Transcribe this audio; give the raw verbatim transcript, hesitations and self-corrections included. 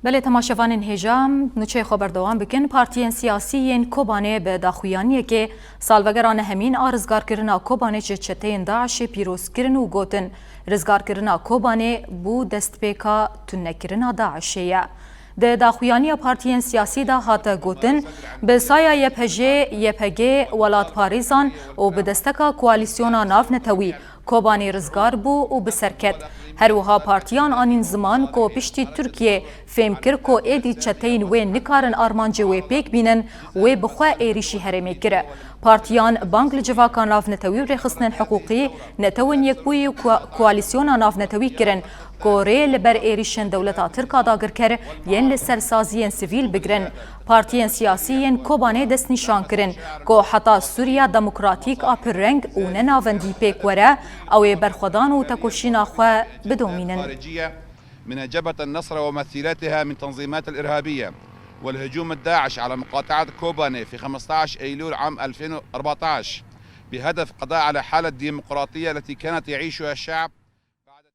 Belê temaşevanên hêja, nûçeyê xwe berdewam bikin. Partiyên siyasî yên Kobanê bi daxuyaniyekê salvegera nehemîn a rizgarkirina Kobanê ji çeteyên DAIŞê pîroz kirin û gotin, rizgarkirina Kobanê bû destpêka tunekirina DAIŞê ye. Di daxuyaniya partiyên siyasî de hate gotin, bi saya Y P J, Y P G welatparêzan û bi desteka koalîsyona navnetewî Kobanê rizgar bû û bi ser ket. Her wiha partiyan anîn ziman ku piştî Tirkiye fêm kir ku êdî çeteyên wê nikarin armancê wê pêk bînin, wê bi xwe êrîşî herêmê kir. Partiyan bang li civaka navnetewî û rêxistinên hiqûqî, Netewên Yekbûyî û ko-, koalîsyona navnetewî kirin ku rê li ber êrîşên dewleta Tirk a dagirker yên li ser saziyên sivîl bigirin. Partiyên siyasî yên Kobanê destnîşan kirin ku heta Sûriya Demokratîk a pirreng û ne navendî pêk were, ew ê berxwedan û tekoşîna xwe bidomînin. من جبهة النصرة وممثلاتها من تنظيمات الإرهابية والهجوم الداعش على مقاطعة كوباني في خمستعش أيلول عام ألفين وأربعتعش بهدف قضاء على حالة الديمقراطية التي كانت يعيشها الشعب.